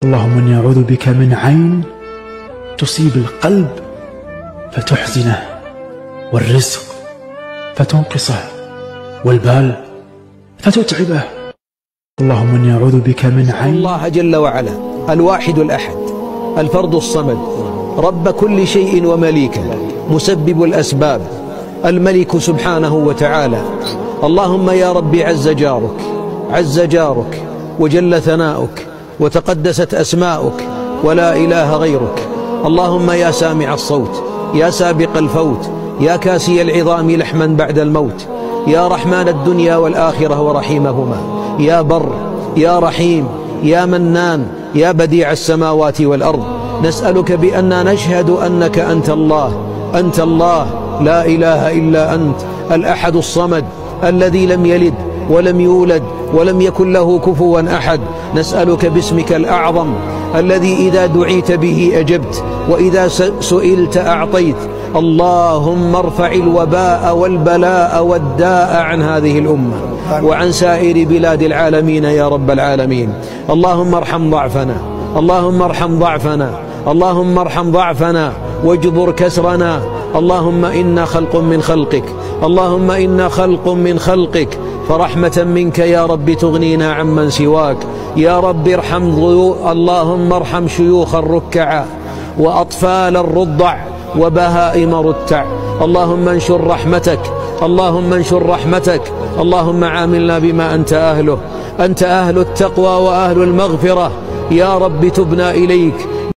اللهم إني أعوذ بك من عين تصيب القلب فتحزنه، والرزق فتنقصه، والبال فتتعبه. اللهم إني أعوذ بك من عين الله جل وعلا، الواحد الأحد، الفرد الصمد، رب كل شيء ومليكه، مسبب الأسباب، الملك سبحانه وتعالى. اللهم يا رب عز جارك، عز جارك، وجل ثناؤك، وتقدست أسماؤك، ولا إله غيرك. اللهم يا سامع الصوت، يا سابق الفوت، يا كاسي العظام لحما بعد الموت، يا رحمن الدنيا والآخرة ورحيمهما، يا بر، يا رحيم، يا منان، يا بديع السماوات والأرض. نسألك بأننا نشهد أنك أنت الله، أنت الله، لا إله إلا أنت، الأحد الصمد، الذي لم يلد ولم يولد ولم يكن له كفوا أحد. نسألك باسمك الأعظم الذي إذا دعيت به أجبت، وإذا سئلت أعطيت. اللهم ارفع الوباء والبلاء والداء عن هذه الأمة وعن سائر بلاد العالمين يا رب العالمين. اللهم ارحم ضعفنا، اللهم ارحم ضعفنا، اللهم ارحم ضعفنا واجبر كسرنا. اللهم إنا خلق من خلقك، اللهم إنا خلق من خلقك، فرحمة منك يا رب تغنينا عمن سواك. يا رب ارحم اللهم ارحم شيوخ الركع وأطفال الرضع وبهائم رتع. اللهم انشر رحمتك، اللهم انشر رحمتك. اللهم عاملنا بما أنت أهله، أنت أهل التقوى وأهل المغفرة. يا رب تبنا إليك.